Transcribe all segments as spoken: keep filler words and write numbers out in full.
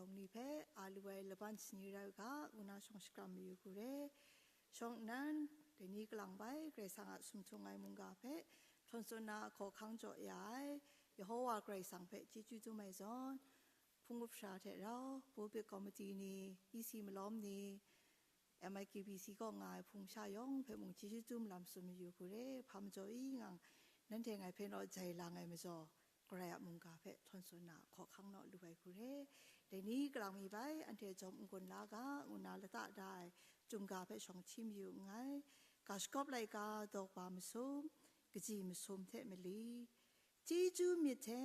Yawng ni hpe a lu ai laban shani rai u ga, ngu na shawng shakram mayu hku re. Shawng nnan, dai ni kalang bai, Karai Kasang a sumhtung ai mungga hpe, htawn tsun na hkaw hkang jaw ya ai, Yehowa Karai Kasang hpe chyeju dum ai zawn, hpung up sha hte rau, pulpit committee ni, E C malawm ni, M I K B C kaw nga ai hpung sha yawng hpe mung chyeju dum lam tsun mayu hku re, hpa majaw i ngang, nanhte ngai hpe naw jai lang ai majaw, Karai a mungga hpe htawn tsun na hkaw hkang naw lu ai hku re. Dai ni kalang mi bai, anhte jawm n-gun la ga, ngu na lata da ai, chyum ga hpe shawng hti mayu nngai. Ga shagawp laika, dawk ba masum, kaji masum hte mali, chyeju myit hte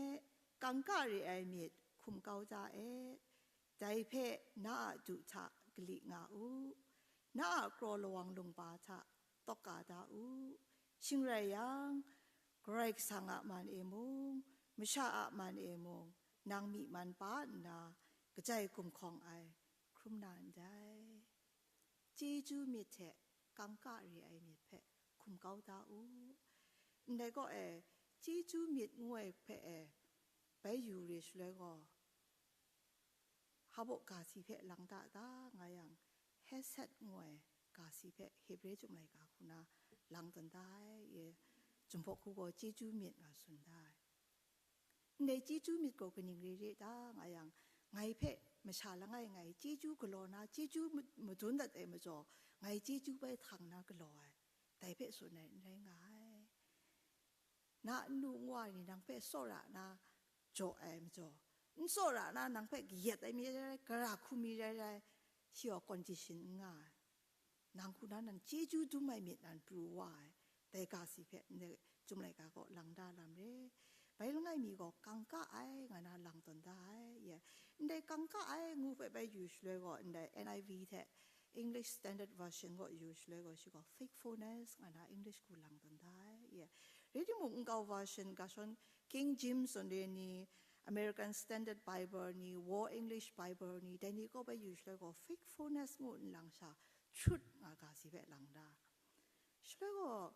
kangka re ai myit hkum kau da e. Dai hpe na a du hta kali nga u. Na a kraw lawang lungba hta tawk ka da u. Shing rai yang, Karai Kasang a man e mung, masha a man e mung, nang myi man pa nna, kajai gumhkawng ai hkrum na ndai. Chyeju myit hte kangka re ai myit hpe hkum kau da u. Ndai kaw e, chyeju myit ngu ai hpe e, bai yu re shaloi gaw, hpa baw ga si hpe lang da ta nga yang, hesed ngu ai ga si hpe Hebre chyum laika hku na lang tawn da ai, e, Jinghpaw hku gaw chyeju myit nga tsun da ai. Ndai chyeju myit gaw kaning re re ta nga yang, ngai hpe masha langai ngai chyeju galaw na, chyeju ma-, madun dat ai majaw, ngai chyeju bai htang na galaw ai, dai hpe tsun ai n rai nga ai. Na nnu nwa ni nang hpe tsawra na jaw ai majaw, n tsawra na nang hpe kayat ai mi rai rai, gara hku mi rai rai, shi gaw condition n nga ai. Nang hku na nan chyeju dum ai myit nan pru wa ai, dai ga si hpe ndai Chyum laika gaw lang da lam re. Bai langai mi gaw kangka ai nga na lang tawn da ai, ye. Ndai kangka ai ngu hpe bai yu shaloi gaw, ndai N I V hte English Standard Version gaw yu shaloi gaw, shi gaw faithfulness nga na English hku lang tawn da ai, ye. Rai timung, nkau version, ga shawn King James zawn re ni, American Standard Bible ni, World English Bible ni, dai ni kaw bai yu shaloi gaw, faithfulness ngu nlang sha, truth nga ga si hpe lang da. Shaloi gaw,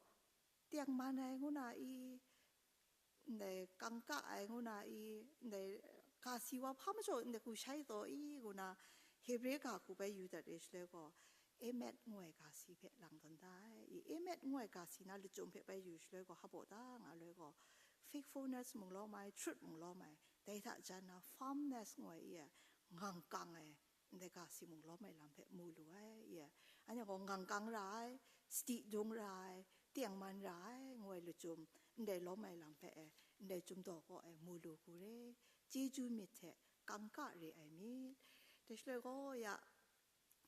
tengman ai ngu na i, ndai kangka ai ngu na i, ndai ga si wa hpa majaw ndai hku shai taw i, ngu na Hebre ga hku bai yu dat re shaloi gaw, emet ngu ai ga si hpe lang tawn da ai. I emet ngu ai ga si na lachyum hpe bai yu shaloi gaw, hpa baw ta nga loi gaw, faithfulness mung lawm ai, truth mung lawm ai, dai hta jan na firmness ngu ai, i a, ngang kang ai, ndai ga si mung lawm ai lam hpe mu lu ai, i a. Anhte gaw ngang kang ra ai, sadi dung ra ai, tengman ra ai, ngu ai lachyum, ndai lawm ai lam hpe e, ndai Chyum daw kaw e mu lu hku re, chyeju myit hte kangka re ai myit. Dai shaloi gaw ya,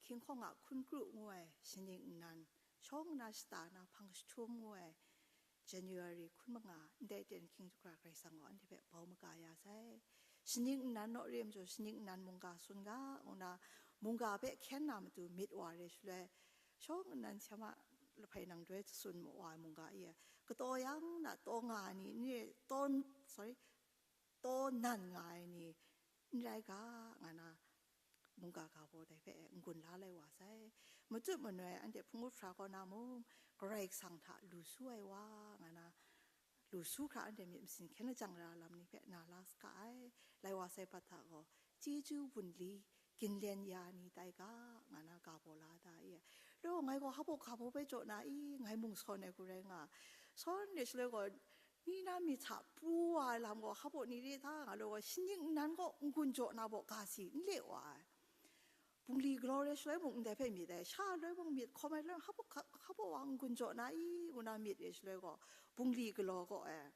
hkying hkawng a hkun kru ngu ai shaning nnan, shawng nna shata na hpang jahtum ngu ai January hkun manga, ndai ten hkying dagra Karai Kasang gaw anhte hpe bau maga ya sai. Shaning nnan naw re ai majaw, shaning nnan mungga tsun ga, ngu na mungga hpe hkyen na matu myit wa re shaloi, shawng nnan si hpama lahpai nang doi tsun wa ai mungga i, kataw yang na taw nga ai ni, ni taw, sorry, taw nan nga ai ni, n rai ga, nga na, mungga ga baw dai hpe n-gun la lai wa sai. Matut manoi anhte hpung up hkra kaw na mung, Karai Kasang hta lu su ai wa, nga na, lu su hkra anhte myit masin hkyen lajang ra lam ni hpe na la saga ai, lai wa sai bat hta gaw, chyeju bungli ginlen ya ni tai ga, nga na ga baw la da i. Law ngai gaw hpa baw ga baw bai jaw na i, ngai mung sawn ai hku rai nga. Sawn re shaloi gaw, ni na myit hta pru wa ai lam gaw, hpa baw ni re ta nga law gaw, shaning nnan gaw n-gun jaw na baw ga si n le wa ai. Bungli galaw re shaloi mung ndai hpe myit ai, sha loi mung myit hkawm ai loi, hpa baw ga, hpa baw wa n-gun jaw na i, ngu na myit re shaloi gaw, bungli galaw gaw ai.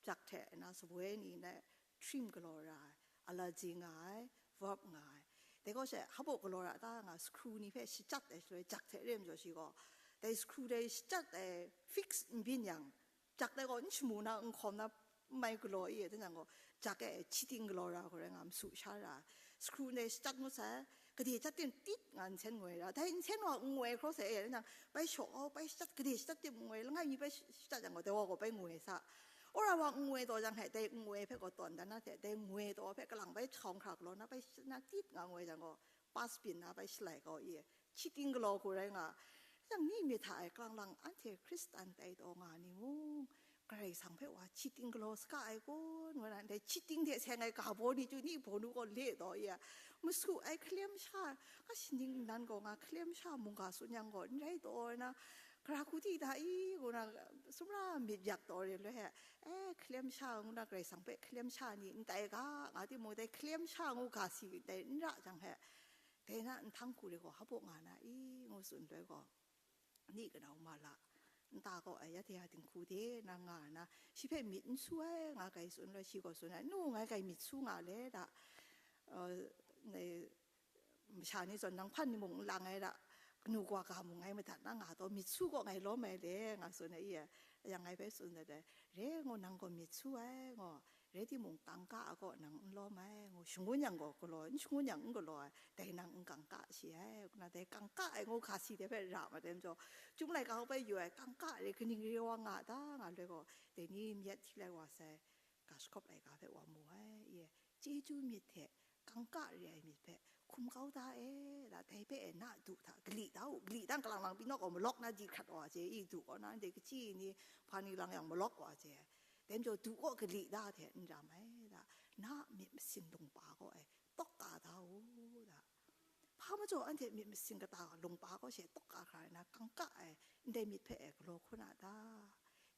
Jak hte na saboi ni na htim galaw ra ai, allergy nga ai, verb nga ai. Dai gaw she, hpa baw galaw ra ta nga, screw ni hpe shachyat ai shaloi, jak hte re ai majaw shi gaw, dai screw dai shachyat ai fix n byin yang, jak dai gaw n shamu na, n hkawm na, n mai galaw i, dan jang gaw, jak e, hti ting galaw ra hku rai nga, masu sha ra ai. Screw ndai shachyat ngut sai, gade chyat tim tit nga nsen ngoi ra. Dai nsen wa n ngoi hkraw sai e, dan jang, bai shaw, oh, bai shachyat, gade shachyat tim n ngoi, langai mi bai shachyat yang gaw, dai wa gaw bai ngoi sa. Wora wa n ngoi taw jang hte, dai n ngoi hpe gaw tawn dan na hte, dai ngoi taw hpe kalang bai hkawng hkra galaw na, bai shachyat na tit nga ngoi jang gaw, pas byin na bai shalai kau i, hti ting galaw hku rai nga. Yang ni myit hta e kalang lang anhte Hkristan tai taw nga ni mung, Karai Kasang hpe wa cheating galaw saga ai kun, ngu na, ndai cheating hte seng ai ga baw ni chyu ni baw nu gaw le taw ya, masu ai hkalem sha, ka shaning nnan gaw nga hkalem sha mungga tsun yang gaw, n rai taw na, gara hku di da i, ngu na, sumra myit yak taw re loi he, eh, hkalem sha, ngu na, Karai Kasang hpe hkalem sha ni n tai ga, nga timung dai hkalem sha ngu ga si dai n ra jang he, dai na nhtang hku re gaw, hpa baw nga na i, ngu tsun loi gaw, ni kanau ma la, nta gaw, ai, ya de ya dinghku de, nang nga na, shi hpe myit n su ai, nga kai tsun loi, shi gaw tsun ai, nu ngai kai myit su nga le da, eh, masha ni zawn nang hpan ni mung n lang ai da, kanu kawa ga mung ngai madat na nga taw, myit su gaw ngai lawm ai le, nga tsun ai, i, yang ngai hpe tsun dat ai, re ngu nang gaw myit su ai, ngu, rai timung, kangka a kaw nang n lawm ai, ngu, shangun yang gaw galaw, n shangun yang n galaw ai, dai nang n kangka shi ai, ngu na, dai kangka ai ngu hka si de hpe ra mat ai majaw, Chyum laika hpe yu ai kangka re kaning re wa nga ta, nga loi gaw, dai ni myit hti lai wa sai, ga shakawp laika hpe wa mu ai, i, chyeju myit hte kangka re ai myit hpe hkum kau da e, da, dai hpe e na du hta, gali da u, gali dang kalang lang pyi naw gaw, malawk na di hkrat wa je, i, du kaw na, ndai kachyi ni, hpa ni lang yang malawk wa je, dai majaw du kaw gali da hte n ram ai, da, na myit masin lungpa gaw e, tawk ka da u, da. Hpa majaw anhte myit masin kata lungpa gaw she tawk ka hkra ai na, kangka ai ndai myit hpe e galaw hkun a ta?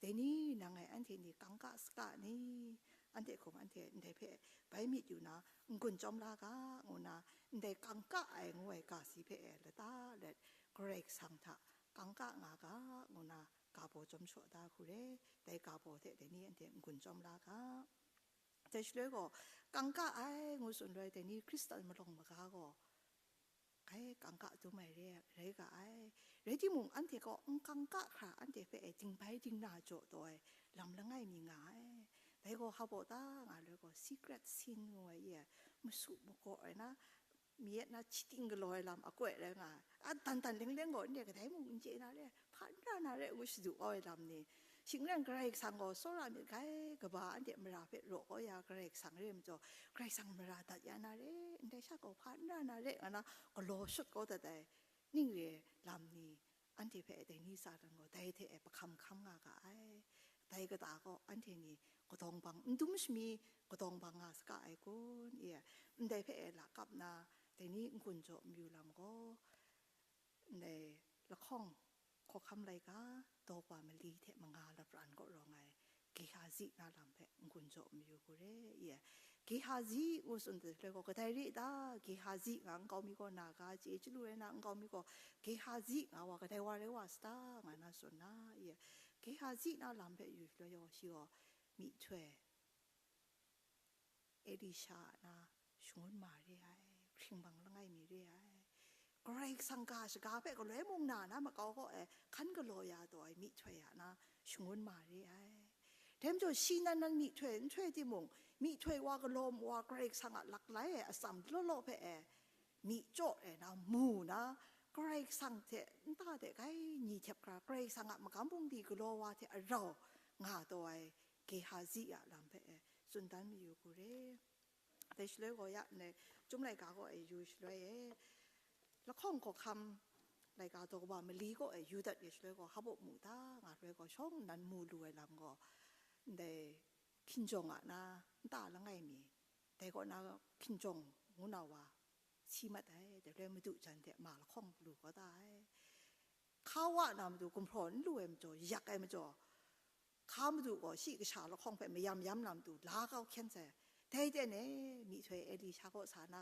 Dai ni nang e anhte ni kangka saga ni? Anhte hkum anhte ndai hpe bai myit yu na n-gun chyawm la ga, ngu na, ndai kangka ai ngu ai ga si hpe e lata let, Karai Kasang hta kangka nga ga, ngu na, ga baw chyawm shaw da hku re, dai ga baw hte dai ni anhte n-gun chyawm la ga. Dai shaloi gaw, kangka ai ngu tsun loi, dai ni Hkristan malawng maga gaw, kai kangka dum ai re, rai ga ai. Rai timung, anhte gaw n kangka hkra anhte hpe e dingbai dingna jaw taw ai lam langai mi nga ai. Dai gaw hpa baw ta nga loi gaw, secret sin ngu ai, i, masu magaw ai na, mi yet na cheating galaw ai lam akoi rai nga ai. A dan dan leng leng gaw, n re kadai mung n chye na re, hpa n ra na re, ngu shadu kau ai lam ni. Shing rai, Karai Kasang gaw tsawra myit gai, kaba anhte mara hpe raw kau ya Karai Kasang re majaw, Karai Kasang mara dat ya na re, ndai sha gaw hpa n ra na re, nga na galaw shut kau dat ai ning re lam ni, anhte hpe dai ni tsa dan gaw, dai hte e pahkam hkam nga ga ai. Dai kata gaw, anhte ni kadawng bang, n dum shami kadawng bang nga saga ai kun, i, ndai hpe e lakap na, dai ni n-gun jaw mayu lam gaw, ndai lahkawng hkawhkam laika, daw wa mali hte manga lapran kaw rawng ai, Gehazi na lam hpe n-gun jaw mayu hku re, i, Gehazi ngu tsun dat shaloi gaw, kadai re ta? Gehazi nga nkau mi gaw na ga, chye chyalu rai na nkau mi gaw, Gehazi nga wa kadai wa rai wa sa ta, nga na tsun na, i, Gehazi na lam hpe yu shaloi gaw, shi gaw myihtoi Elisha a na shangun ma re ai, hpring bang langai mi re ai. Karai Kasang ga shaga hpe galoi mung na na makau kaw e hkan galaw ya taw ai myihtoi a na shangun ma re ai. Dai majaw, shi nan nan myihtoi nhtoi timung, myihtoi wa galaw mu wa Karai Kasang a laklai ai atsam law law hpe e myi chyaw ai na mu na, Karai Kasang hte nta de gai ni htep hkra, Karai Kasang a magam bungli galaw wa hte arau nga taw ai Gehazi a lam hpe e tsun dan mayu hku re. Dai shaloi gaw ya ndai Chyum laika gaw e yu shaloi e, lahkawng hkawhkam laika daw wa mali gaw e yu dat ya shaloi gaw, hpa baw mu ta, nga shaloi gaw, shawng nnan mu lu ai lam gaw, ndai hkinjawng a na nta langai mi, dai kaw na hkinjawng ngu na wa si mat ai, dai shaloi madu jan hte ma lahkawng lu kau ta ai. Hka wa na matu gumhpraw n lu ai majaw, yak ai majaw, hka madu gaw shi kasha lahkawng hpe mayam yam na matu la kau hkyen sai. Dai ten e, myihtoi Elisha kaw sa na,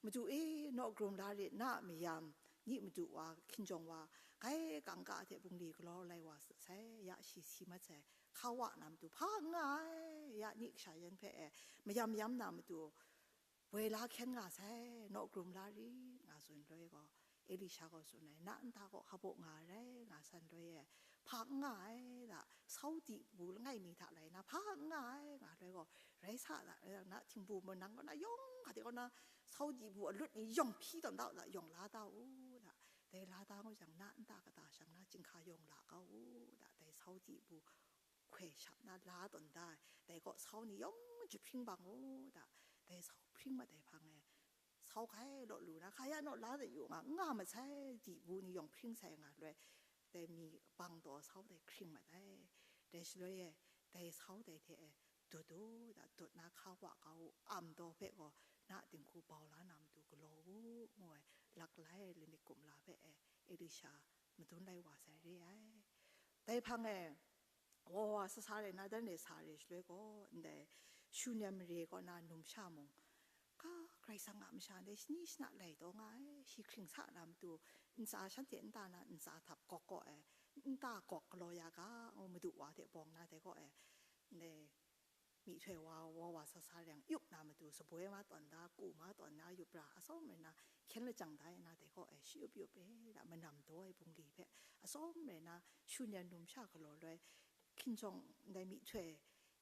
"Madu e, naw krum la rit, na a mayam, ni madu wa, hkinjawng wa, gai kangka hte bungli galaw lai wa sai, ya shi si mat sai, hka wa na matu hpa n nga ai, ya ni kasha yan hpe e mayam yam na matu, woi la hkyen nga sai, naw krum la rit," nga tsun loi gaw, Elisha gaw tsun ai, "Na nta kaw hpa baw nga ai rai," nga san loi e, "Hpa n nga ai, da, sau di bu langai mi hta lai na, hpa n nga ai," nga loi gaw, "Rai sa da, na htingbu manang kaw na yawng, hkade kaw na, sau di bu alut ni yawng hpyi tawn da u, da, yawng la da u, da, dai la da ngu jang, na nta kata shang na chyinghka yawng la kau u, da, dai sau di bu hkoi shap na la tawn da ai, dai kaw sau ni yawng jahpring bang u, da, dai sau hpring mat ai hpang e, sau hkai law lu na, hka ya naw la de yu nga, n nga masai, di bu ni yawng hpring sai nga loi, dai mi bang taw sau dai hkring mat ai. Dai shaloi e, dai sau dai hte e dut u, da dut na hka wa kau u, am daw hpe gaw na dinghku bau la na matu galaw u, ngu ai laklai ai lamik kumla hpe e Elisha madun lai wa sai re ai. Dai hpang e, wa wa sasa rai na, dan re sa re shaloi gaw, ndai Shunem mare kaw na numsha mung, ga Karai Kasang a masha ndai shani shana lai taw nga ai, shi hkring sa na matu, ntsa shanhte nta na ntsa htap gawk gaw e, nta gawk galaw ya ga, ngu Madu wa hte bawng na dai gaw e, ndai myihtoi wa, wa wa sasa rai yang, yup na matu, saboi ma tawn da, ku ma tawn da, yup ra, atsawm rai na, hkyen lajang da ai na dai gaw e, shi yup yup re, da manam daw ai bungli hpe, atsawm rai na, Shunem numsha galaw loi, hkinjawng ndai myihtoi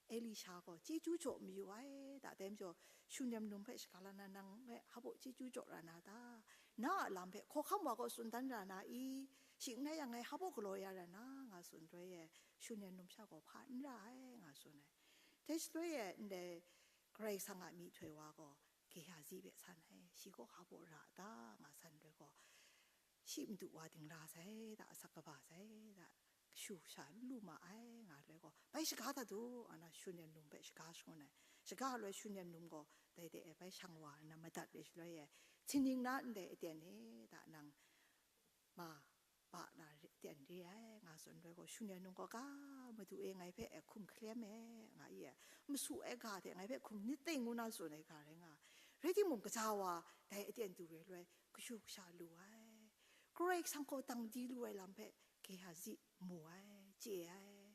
Elisha gaw chyeju jaw mayu ai, da dai majaw, Shunem num hpe shaga la na, nang e hpa baw chyeju jaw ra na ta? Na a lam hpe hkawhkam wa gaw tsun dan ra na i? Shing n rai yang ngai hpa baw galaw ya ra na, nga tsun roi e, Shunem numsha gaw hpa n ra ai, nga tsun ai. Dai shaloi e, ndai Karai Kasang a myihtoi wa gaw Gehazi hpe san ai, shi gaw hpa baw ra ta, nga san roi gaw, shi madu wa dingla sai da, asak kaba sai da, kashu kasha n lu ma ai, nga loi gaw, bai shaga dat u, nga na Shunem num hpe shaga shangun ai. Shaga loi Shunem num gaw dai de e bai shang wa na madat re shaloi e, htingning na ndai aten e da nang ma ba na re, aten re ai, nga tsun roi gaw, Shunem num gaw, ga, Madu e ngai hpe e hkum hkalem e, nga i e, masu ai ga hte ngai hpe hkum nit teng ngu na tsun ai ga rai nga, rai timung, kaja wa dai aten du re loi, kashu kasha lu ai, Karai Kasang gaw dang di lu ai lam hpe Gehazi mu ai, chye ai.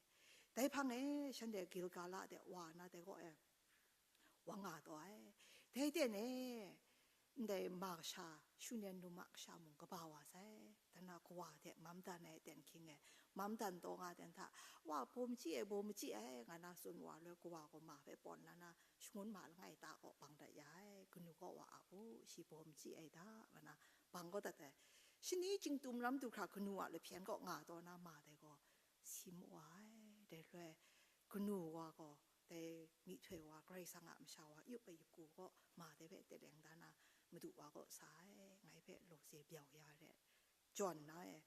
Dai hpang e shanhte Gilgala de wa na dai gaw e, wa nga taw ai. Dai ten e, ndai ma kasha, Shunem num a kasha mung kaba wa sai. Dan na kawa hte mam dan ai ten hkying e, mam dan taw nga ten hta, wa baw machyi ai, baw machyi ai, nga na tsun wa loi, kawa gaw ma hpe pawn la na, shangun ma langai ta kaw bang dat ya ai, kanu kaw wa ap u, shi baw machyi ai da, nga na bang kaw dat ai. Shani chyingtum lam du hkra kanu a lahpyen kaw nga taw na ma dai gaw, si mu wa ai. Dai loi, kanu wa gaw, dai myihtoi wa, Karai Kasang a masha wa, yup ai yup ku gaw, ma dai hpe teleng da na, Madu wa gaw sa ai, ngai hpe lawze byau ya re, jawn na e,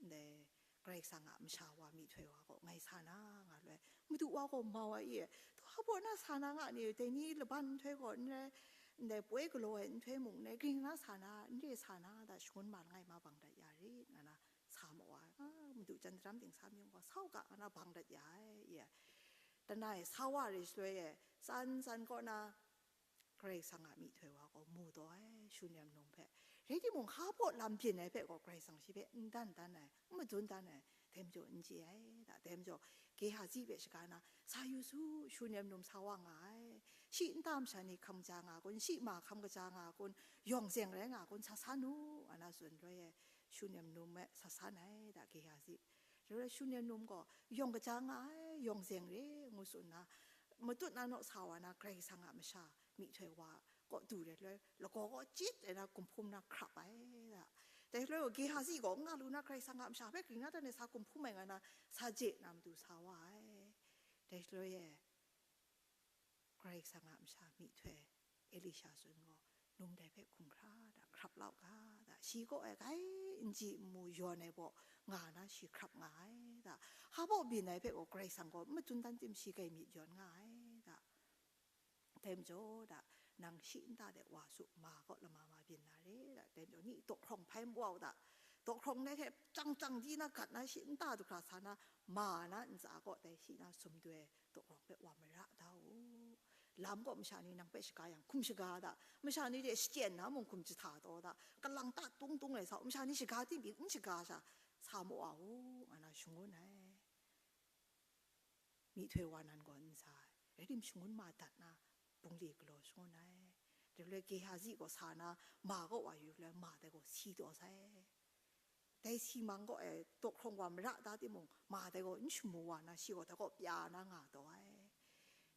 ndai Karai Kasang a masha wa, myihtoi wa gaw ngai sa na, nga loi, Madu wa gaw mau ai e, hpa baw na sa na nga ni, dai ni laban nhtoi gaw n rai, ndai poi galaw ai nhtoi mung n rai, gring na sa na, n re sa na, da shangun ma langai ma bang dat ya rit, nga na, sa ma wa ai. Ah, Madu jan daram ting sa myit gaw, sa u ga, nga na bang dat ya ai, ye. Dan na e, sa wa re shaloi e, tsan tsan kaw na, Karai Kasang a myihtoi wa gaw mu taw ai, Shunem num hpe. Rai timung, hpa baw lam byin ai hpe gaw, Karai Kasang shi hpe n dan dan ai, n madun dan ai, dai majaw n chye ai, da, dai majaw, Gehazi hpe shaga na, sa yu su, Shunem num sa wa nga ai, shi nta masha ni hkam kaja nga kun, shi ma hkam kaja nga kun, yawng zeng rai nga kun, sa san u, nga na tsun roi e, Shunem num e sa san ai, da, Gehazi. Dai loi Shunem num gaw, yawng kaja nga ai, yawng zeng re, ngu tsun na, matut na naw sa wa na, Karai Kasang a masha, myihtoi wa kaw du re loi, lagaw kaw chyit ai na, gumhpum na hkrap ai, da. Dai loi gaw, Gehazi gaw n nga lu na, Karai Kasang a masha hpe gring na dan e sa gumhpum ai nga na, sa je na matu sa wa ai. Dai loi e, Karai Kasang a masha myihtoi Elisha tsun gaw, num dai hpe hkum hkra da, hkrap lau ga da, shi kaw e grai n chye n mu yawn ai baw nga na, shi hkrap nga ai da, hpa baw byin ai hpe gaw, Karai Kasang gaw n madun dan tim, shi grai myit yawn nga ai da. Dai majaw da, nang shi nta de wa su, ma kaw lama ma byin na re da, dai majaw ni daw hkrawng hpai mawa u da, daw hkrawng dai hte chyang chyang di na gat na, shi nta du hkra sa na, ma na ntsa kaw dai shi na sum doi daw hkrawng hpe wa mara da u. Lam kaw masha ni nang hpe shaga yang, hkum shaga da, masha ni de shachyen na mung hkum jahta taw da, kalang ta tung tung ai sa u, masha ni shaga tim pyi n shaga sha, sa mawa u, nga na shangun ai. Myihtoi wa nan gaw n sa ai, rai tim shangun ma dat na, bungli galaw shangun ai. Dai loi Gehazi gaw sa na, ma kaw wa yu loi, ma dai gaw si taw sai. Dai si mang kaw e daw hkrawng wa mara da timung, ma dai gaw n shamu wa na, shi gaw dai kaw pya na nga taw ai.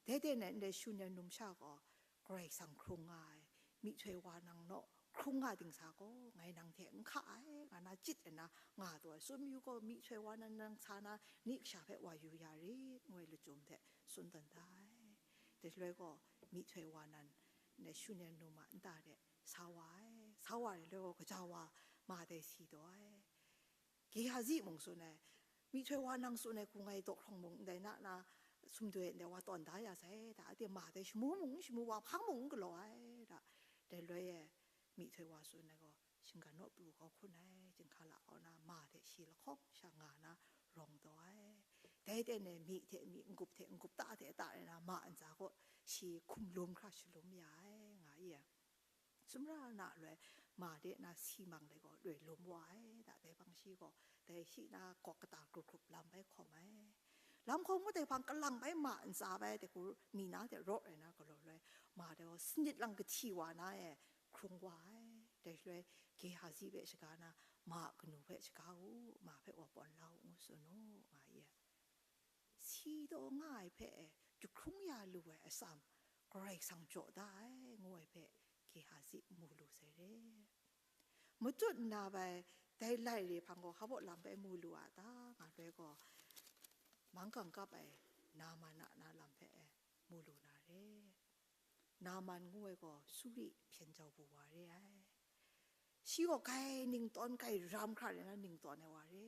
Dai de nan ndai Shunem numsha gaw, Karai Kasang hkrung nga ai, myihtoi wa nang naw hkrung nga ding sa gaw, ngai nang hte n hka ai, nga na chyit ai na nga taw ai. Tsun mayu gaw, myihtoi wa nan nang sa na, ni kasha hpe wa yu ya rit, ngu ai lachyum hte tsun dan da ai. Dai shaloi gaw, myihtoi wa nan, ndai Shunem num a nta de sa wa ai. Sa wa ai loi gaw, gaja wa ma dai si taw ai. Gehazi mung tsun ai, myihtoi wa nang tsun ai hku ngai daw hkrawng mung ndai na na, sumdoi ndai wa tawn da ya sai, da, ade ma dai shamu mung n shamu, wa hpang mung n galaw ai, da, dai loi e, myihtoi wa tsun ai gaw, shinggan naw pru kau hkun ai, jinghka la kau na, ma hte shi lahkawng sha nga na rawng taw ai. Dai ten e, myi hte myi, n-gup hte n-gup, ta hte ta rai na, ma ntsa kaw shi hkum lum hkra shalum ya ai, nga i. Sumra na loi, ma de na si mang de gaw loi lum wa ai, da, dai hpang shi gaw, dai shi na gawk kata grup grup lam bai hkawm ai. Lam hkawm ngut ai hpang kalang bai ma ntsa bai, dai hku mi na de raw rai na galaw loi, ma de gaw sanit lang kahti wa na e hkrung wa ai. Dai shaloi Gehazi hpe shaga na, ma a kanu hpe shaga u, ma hpe wa pawn la u, ngu tsun u, nga i. Si taw nga ai hpe e, jahkrung ya lu ai atsam, Karai Kasang jaw da ai, ngu ai hpe Gehazi mu lu sai re. Matut nna bai, dai lai re hpang gaw, hpa baw lam bai mu lu a ta, nga loi gaw, manggang kap ai Naman a na lam hpe e, mu lu na re. Naman ngu ai gaw Suri hpyen jau bu wa re ai. Shi gaw grai ningtawn, grai ram hkra rai na ningtawn ai wa re.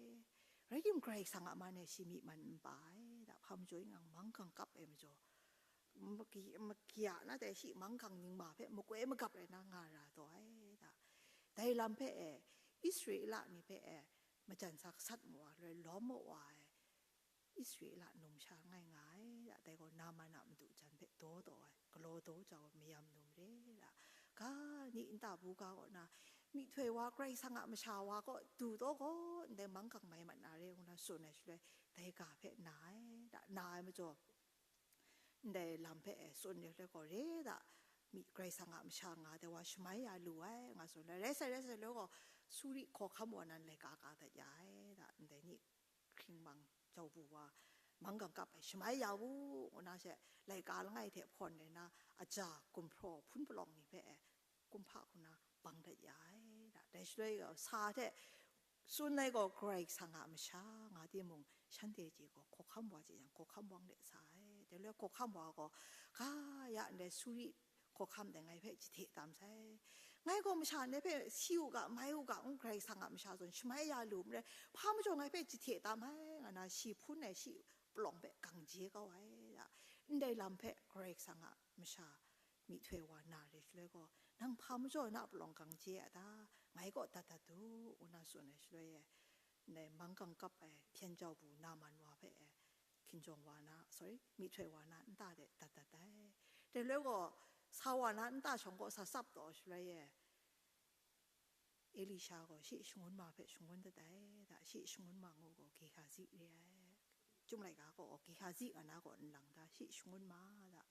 Rai timung, Karai Kasang a man e shi myi man n pa ai, da, hpa majaw ing ngang manggang kap ai majaw, maki-, makya na dai shi manggang ning ma hpe makoi magap rai na nga ra taw ai, da. Dai lam hpe e, Israela ni hpe e, majan sa gasat mawa loi lawm mawa ai, Israela numsha ngai nga ai, da, dai gaw Naman a madu jan hpe daw taw ai, galaw daw jau ai mayam num re, da, ga ni nta bu ga kaw na, myihtoi wa, Karai Kasang a masha wa kaw du taw gaw, ndai manggang mai mat na re, ngu na tsun ai shaloi, dai ga hpe na ai, da, na ai majaw, ndai lam hpe e tsun ai shaloi gaw, re, da, myi, Karai Kasang a masha nga dai wa shamai ya lu ai, nga tsun ai, rai sai, rai sai, loi gaw, Suri hkawhkam wa nan laika ka dat ya ai, da, ndai ni hkring mang jau bu wa, manggang kap ai shamai ya u, ngu na she, laika langai hte hpawn rai na, aja, gumhpraw, hpun palawng ni hpe e, kumhpa hku na bang dat ya ai, da. Dai shaloi gaw, sa hte tsun ai gaw, Karai Kasang a masha nga timung, shanhte chye gaw, hkawhkam wa chye yang, hkawhkam wang let sa ai. Dai loi hkawhkam wa gaw, ga ya ndai Suri hkawhkam dai ngai hpe jahte tam sai. Ngai gaw masha ndai hpe si u ga, mai u ga, n Karai Kasang a masha zawn shamai ya lu n rai, hpa majaw ngai hpe jahte tam ai, nga na shi hpun ai shi palawng hpe gang je kau ai, da. Ndai lam hpe Karai Kasang a masha myihtoi wa na re shaloi gaw, nang hpa majaw na palawng gang je a ta? Ngai kaw dat dat u, ngu na tsun ai shaloi e, ndai manggang kap ai hpyen jau bu Naman wa hpe e, hkinjawng wa na, sorry, myihtoi wa na nta de dat dat ai. Dai loi gaw, sa wa na nta shawng kaw sa tsap taw shaloi e, Elisha gaw shi shangun ma hpe shangun dat ai, da, shi shangun ma ngu gaw Gehazi re ai. Chyum laika gaw Gehazi nga na gaw nlang da, shi shangun ma, da,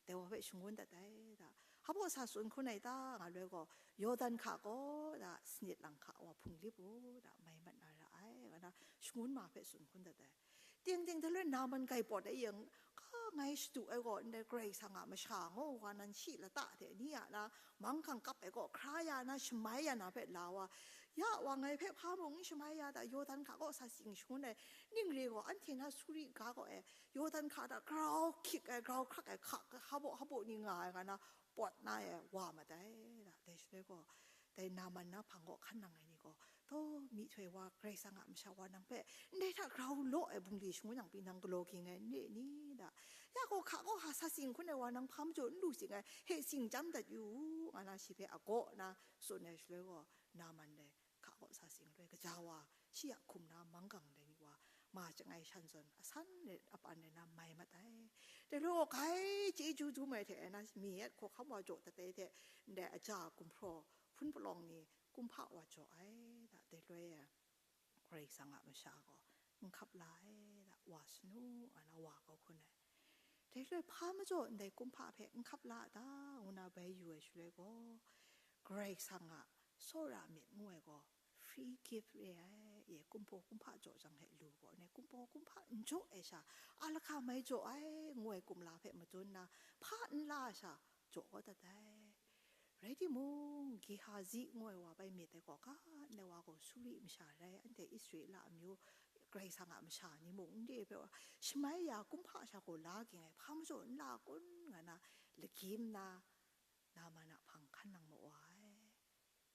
dai wa hpe shangun dat ai, da. Hpa baw sa tsun hkun ai ta, nga loi gaw, Yawdan hka gaw, da, sanit lang hka wa hpung lip u, da, mai mat na ra ai, nga na shangun ma hpe tsun hkun dat ai. Ting ting, dai loi Naman grai pawt ai yang, ka ngai shadu ai gaw, ndai Karai Kasang a masha ngu wa nan shi lata hte ni a na manggang kap ai gaw, hkra ya na, shamai ya na hpe la wa, ya wa ngai hpe hpa mung n shamai ya da, Yawdan hka gaw sa sing shangun ai, ning re gaw, anhte na Suri ga gaw e, Yawdan hka hta grau hkyik ai, grau hkrak ai, hka, hpa baw, hpa baw ni nga ai, nga na pawt na e wa mat ai, da, dai shaloi gaw, dai Naman na hpang kaw hkan nang ai ni gaw, taw, myihtoi wa, Karai Kasang a masha wa nang hpe, ndai hta grau law ai bungli shangun yang pyi nang galaw ging ai n re ni, da? Ya gaw, hka gaw ha sa sing hkun ai wa nang hpa majaw n lu sing ai, he sing chyam dat yu u, nga na shi hpe agaw na tsun ai shaloi gaw, Naman dai hka gaw sa sing loi, gaja wa, shi a hkum na manggang dai ni wa, ma chyangai shan zawn asan rai, apan rai na mai mat ai. Dai loi gaw, grai chyeju dum ai hte na, mi yet hkawhkam wa jaw dat ai hte, ndai aja gumhpraw hpun palawng ni kumhpa wa jaw ai, da, dai loi e, Karai Kasang a masha gaw n hkap la ai, da, wa sanu, a na wa kau hkun ai. Dai loi hpa majaw ndai kumhpa hpe n hkap la a ta, ngu na bai yu ai shaloi gaw, Karai Kasang a tsawra myit ngu ai gaw, free gift re ai, ye, kumhpaw kumhpa jaw jang he lu gaw, ne, kumhpaw kumhpa n jaw ai sha, a lahka mai jaw ai, ngu ai kumla hpe madun na, hpa n la ai sha, jaw kau dat ai. Rai timung, Gehazi ngu ai wa bai myit ai gaw, ga ndai wa gaw Suri masha rai, anhte Israela amyu, Karai Kasang a masha ni mung n re ai hpe wa, shamai ya kumhpa sha gaw la ging ai, hpa majaw n la kun, nga na, lagyim na, Naman a hpang hkan nang mawa ai.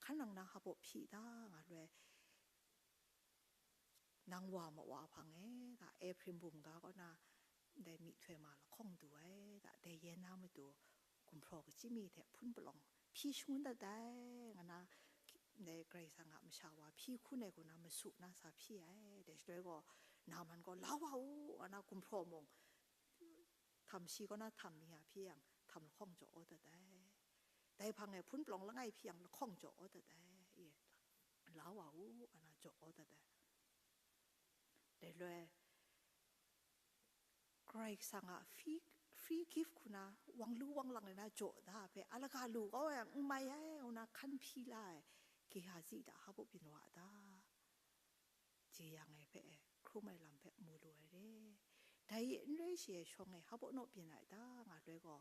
Hkan nang na hpa baw hpyi ta, nga loi, nang wa mawa hpang e, ga Ephraim bum ga kaw na, ndai myihtoi ma lahkawng du ai, da, dai yen na matu gumhpraw kachyi mi hte hpun palawng hpyi shangun dat ai, nga na, ndai Karai Kasang a masha wa hpyi hkun ai hku na masu na sa hpyi ai. Dai shaloi gaw, Naman gaw, "La wa u," nga na gumhpraw mung, htam shi kaw na htam mi a hpyi yang, htam lahkawng jaw dat ai. Dai hpang e hpun palawng langai hpyi yang, lahkawng jaw dat ai. Ye, la wa u, nga na jaw dat ai. Dai loi, Karai Kasang a free, free gift hku na, wang lu wang lang na jaw da hpe, a laga lu kau yang n mai ai, ngu na hkan hpyi la ai, Gehazi hta hpa byin wa ta? Jeyang ai hpe e, hkrum ai lam hpe mu lu ai re. Dai e n rai shi e shawng e hpa naw byin ai ta, nga loi gaw,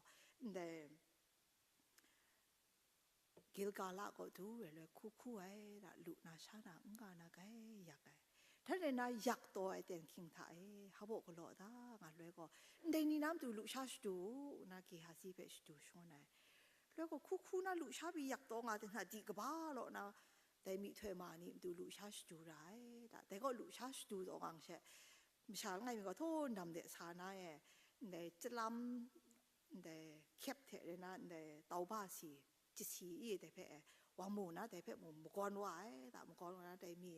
ndai Gilgala kaw du ai loi hku hku ai, da, lu na sha na n ga na gai yak ai. Htan rai na, yak taw ai ten hkying hta e hpa galaw ta, nga loi gaw, ndai ni na matu lusha shadu u, na Gehazi hpe shadu shangun ai. Loi gaw, hku hku na lusha pyi yak taw nga ten hta di kaba law na, dai myihtoi ma ni matu lusha shadu ra ai, da. Dai gaw lusha shadu taw ngang she, masha langai mi gaw htaw ndam de sa na e, ndai chyalam, ndai hkyep hte rai na, ndai tauba si, jasi i dai hpe e, wang mu na dai hpe mung magawn wa ai, da, magawn wa na dai mi,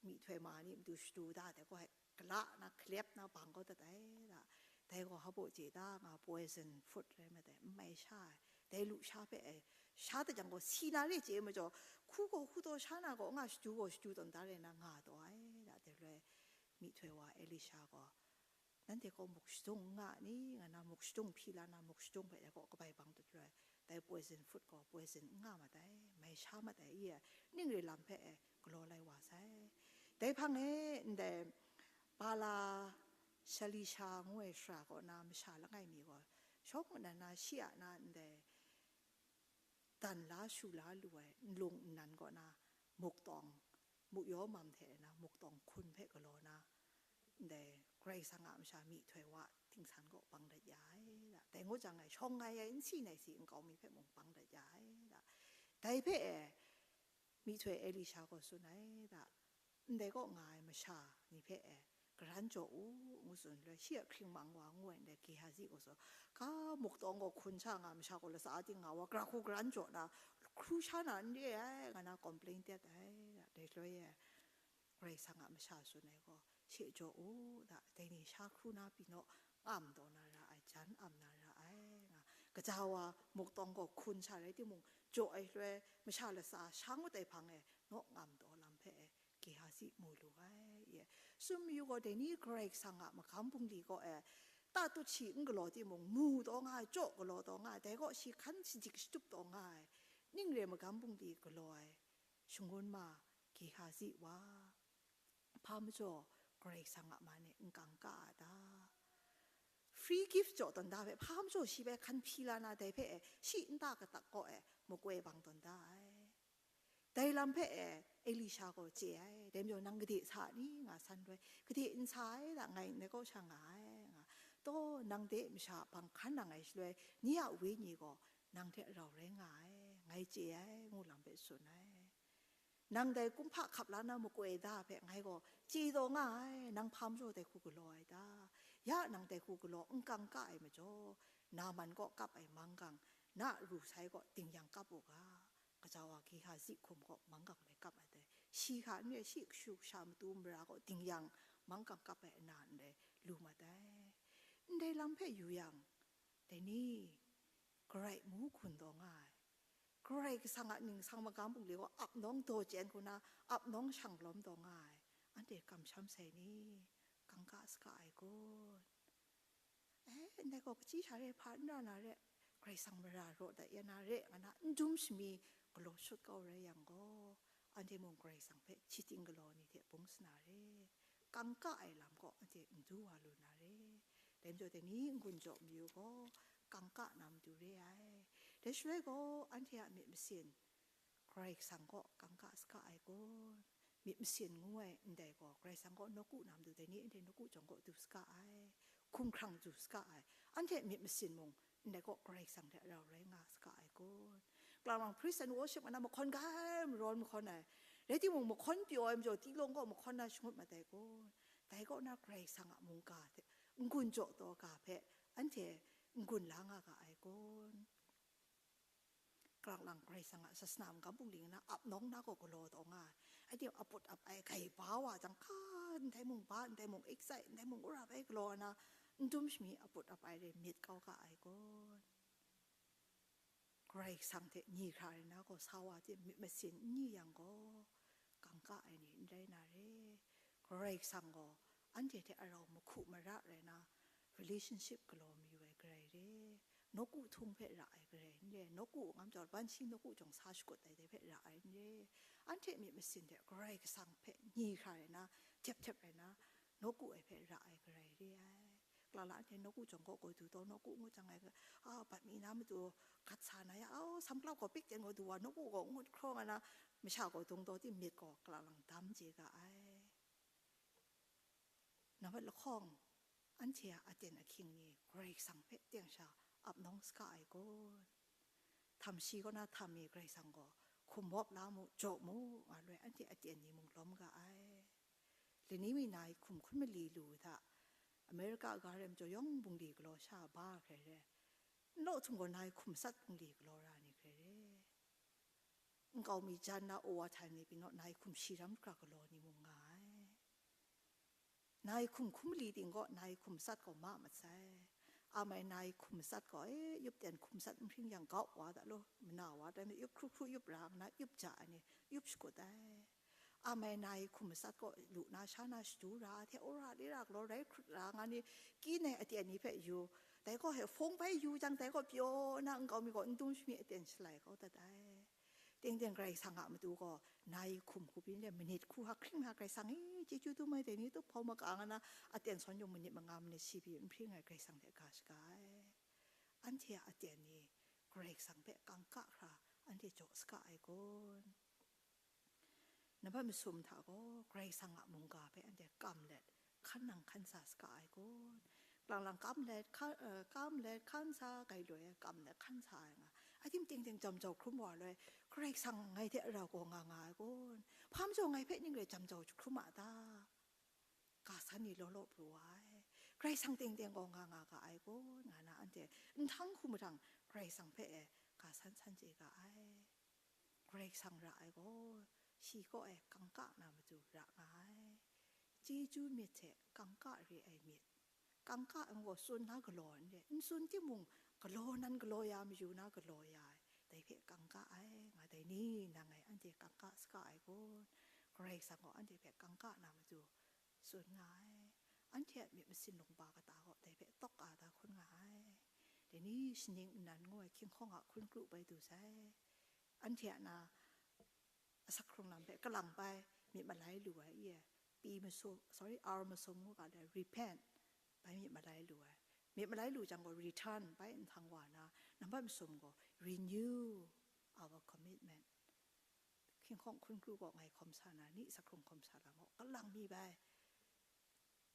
myihtoi ma ni matu shadu da, dai gaw gala na, hkalep na bang kau dat ai, da. Dai gaw hpa chye ta, nga poison fruit rai ma dai, n mai sha ai. Dai lusha hpe e, sha dat jang gaw si na re chye majaw, hku gaw hku taw sha na gaw, nga shadu gaw shadu tawn da rai na nga taw ai, da. Dai loi myihtoi wa Elisha gaw, "Nanhte gaw muk shadung n nga ni?" nga na, muk shadung hpyi la na, muk shadung hpe dai gaw kabai bang dat loi, dai poison fruit gaw poison n nga mat ai, mai sha mat ai, i e, ning re lam hpe e galaw lai wa sai. Dai hpang e ndai Bala Shalisha ngu ai sara kaw na masha langai mi gaw, shawng nnan na shi a na ndai dan la shu la lu ai nlung nnan kaw na, muk tawng, muk yaw mam hte na, muk tawng hkun hpe galaw na, ndai Karai Kasang a masha myihtoi wa tingsan kaw bang dat ya ai, da. Dai ngut jang e, shawng ai ai, n si nai si n kau mi hpe mung bang dat ya ai, da. Dai hpe e, myihtoi Elisha gaw tsun ai, da, ndai kaw nga ai masha ni hpe e, "Karan jaw u," ngu tsun loi, shi a hkring mang wa ngu ai ndai Gehazi gaw tsun, "Ga muk tawng gaw hkun sha nga masha gaw latsa ting nga wa, gara hku karan jaw na, hkru sha na n re ai," nga na complain tet ai, da. Dai shaloi e, Karai Kasang a masha tsun ai gaw, "She jaw u, da, dai ni sha hkru na pyi naw, ngam taw na ra ai, jan am na ra ai," nga. Gaja wa muk tawng gaw hkun sha rai timung, jaw ai shaloi masha latsa sha ngut ai hpang e, naw ngam taw lam hpe e, Gehazi mu lu ai, ye. Tsun mayu gaw, dai ni Karai Kasang a magam bungli kaw e, tatut shi n galaw timung, mu taw nga ai, jaw galaw taw nga ai, dai gaw shi hkan shadik shatup taw nga ai, ning re magam bungli galaw ai, shangun ma Gehazi wa, hpa majaw Karai Kasang a man e n kangka a ta? Free gift jaw tawn da hpe, hpa majaw shi bai hkan hpyi la na, dai hpe e, shi nta katak kaw e makoi bang tawn da ai. Dai lam hpe e, Elisha gaw chye ai. Dai majaw, "Nang gade sa ni?" nga san loi, "Gade n sa ai, da, ngai ndai kaw sha nga ai," nga. "Taw, nang de masha hpang hkan nang ai shaloi, ni a wenyi gaw nang hte rau rai nga ai, ngai chye ai," ngu lam hpe tsun ai. "Nang dai kumhpa hkap la na makoi da hpe ngai gaw chye taw nga ai, nang hpa majaw dai hku galaw ai ta? Ya nang dai hku galaw n kangka ai majaw, Naman kaw kap ai manggang, na ru sai kaw dingyang kap u ga, gaja wa Gehazi hkum kaw manggang rai kap mat ai, shi hka n re shi kashu kasha matu mara kaw dingyang manggang kap ai ana ndai lu mat ai." Ndai lam hpe yu yang, dai ni, Karai mu hkun taw nga ai, Karai Kasang a ningsang magam bungli gaw ap nawng daw chyen hku na, ap nawng shang lawm taw nga ai, anhte kamsham sai ni? Kangka saka ai kun? E, ndai gaw kachyi sha re, hpa n ra na re, Karai Kasang mara raw dat ya na re, nga na n dum shami galaw shut kau rai yang gaw, anhte mung Karai Kasang hpe hti ting galaw ni hte bung sa na re, kangka ai lam gaw anhte n du wa lu na re. Dai majaw, dai ni n-gun jaw mayu gaw, kangka na matu re ai. Dai shaloi gaw, anhte a myit masin, Karai Kasang kaw kangka saka ai kun? Myit masin ngu ai ndai gaw, Karai Kasang kaw nawku na matu, dai ni anhte nawku jawng kaw du saka ai, hkumhkrang du saka ai, anhte myit masin mung ndai kaw Karai Kasang hte rau rai nga saka ai kun? Kalang Praise and Worship nga na mahkawn ga ai, marawn mahkawn ai, rai timung, mahkawn pyaw ai majaw, tilawng kaw mahkawn na shangut mat ai kun? Dai kaw na Karai Kasang a mungga hte n-gun jaw taw ga hpe anhte n-gun la nga ga ai kun? Kalang lang Karai Kasang a sasana magam bungli na ap nawng na gaw galaw taw nga ai. Anhte aput ap ai gai ba wa jang hka, ndai mung ba, ndai mung excite, ndai mung wora bai galaw na, n dum shami aput ap ai re myit kau ga ai kun? Karai Kasang hte ni hkra rai na gaw sa wa hte myit masin n ni yang gaw, kangka ai ni n rai na re. Karai Kasang gaw anhte hte arau mahku mara rai na, relationship galaw mayu ai Karai re. Nawku htung hpe ra ai Karai n re. Nawku ngam jau, bansi nawku jawng sa shakut ai dai hpe ra ai n re. Anhte myit masin hte Karai Kasang hpe ni hkra rai na, jep jep rai na, nawku ai hpe ra ai Karai re ai. Kalang lang anhte nawku jawng kaw gaw du taw, nawku ngut jang ai, a, bat mi na matu gat sa na ya, au, samklap gaw pik ten gaw du wa, nawku gaw ngut hkrawng ai na, masha gaw dung taw, ti myit gaw kalang lang dam je ga ai. Nambat lahkawng, anhte a aten ahkying ni Karai Kasang hpe teng sha ap nawng saga ai kun? Htam shi kaw na htam mi Karai Kasang gaw hkum mawp la mu, jaw mu, nga loi anhte aten ni mung lawm ga ai. Lani mi nai hkum hkun mali lu hta, America ga rem jaw yawng bungli galaw sha ba hkrai re, nlaw htum gaw nai hkum sat bungli galaw ra ni hkrai re. Nkau mi jan na overtime ni pyi naw, nai hkum shi ram hkra galaw ni mung nga ai. Nai hkum hkun mali ting gaw nai hkum sat gaw ma mat sai. Amai nai hkum sat gaw, e, yup ten hkum sat nhpring yang gau wa da lo, mana wa da, yup hkru hkru yup ra, nga na yup ja ai ni, yup shakut ai. Amai nai hkum matsat gaw lu na sha na shadu ra, hte wora lira galaw rai hkrut ra nga ni, kyi nai aten ni hpe yu, dai gaw he hpung bai yu jang, dai gaw pyaw na nkau mi gaw n dum shami aten shalai kau dat ai. Teng teng Karai Kasang a matu gaw, nai hkum hku byin le, manit hku ha hkring na Karai Kasang e, chyeju dum ai dai ni tup hpau maka nga na, aten sawn yung manit manga manit shi pyi n hpring ai Karai Kasang hte ga shaga ai. Anhte a aten ni Karai Kasang hpe kangka hkra anhte jaw saga ai kun? Nambat masum hta gaw Karai Kasang a mungga hpe anhte kam let, hkan nang hkan sa saga ai kun? Lang lang kam let, hka-, eh, kam let hkan sa, gai loi ai kam let hkan sa ai nga. Adim ting ting jam jau hkrum wa loi, Karai Kasang ngai hte rau gaw nga nga ai kun? Hpa majaw ngai hpe ning rai jam jau hkrum a ta? Ga san ni law law pru wa ai. Karai Kasang teng teng gaw nga nga ga ai kun? Nga na anhte nhtang hku mahtang Karai Kasang hpe e ga san san chye ga ai. Karai Kasang ra ai gaw, shi kaw e kangka na matu ra nga ai. Chyeju myit hte kangka re ai myit. Kangka n gaw tsun na galaw n re, n tsun timung, galaw nan galaw ya, mayu na galaw ya ai, dai hpe kangka ai, nga dai ni, nang ngai anhte kangka saga ai kun? Karai Kasang gaw anhte hpe kangka na matu tsun nga ai. Anhte a myit masin lungba kata gaw dai hpe tawk a da hkun nga ai. Dai ni, shaning nnan ngu ai hkying hkawng a hkun kru bai du sai. Anhte a na, asak hkrung lam hpe kalang bai myit malai lu ai, i e, pyi masum, sorry, ar masum ngu ga le, repent, bai myit malai lu ai. Myit malai lu jang gaw, return bai nhtang wa na, nambat masum gaw, renew our commitment. Hkying hkawng hkun kru gaw ngai hkawm sa na, ni asak hkrung hkawm sa lam gaw, kalang mi bai.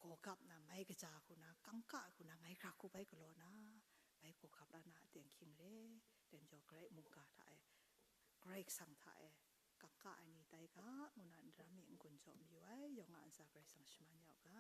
Gaw gap na, mai kaja hku na, kangka hku na, ngai hkra hku bai galaw na, bai gaw gap la na aten hkying re, dai majaw Karai mungga hta e, Karai Kasang hta e, kangka ai ni tai ga, ngu na, n-, ram mi n-gun jaw mayu ai, yawng a ntsa Karai Kasang shaman ya u ga.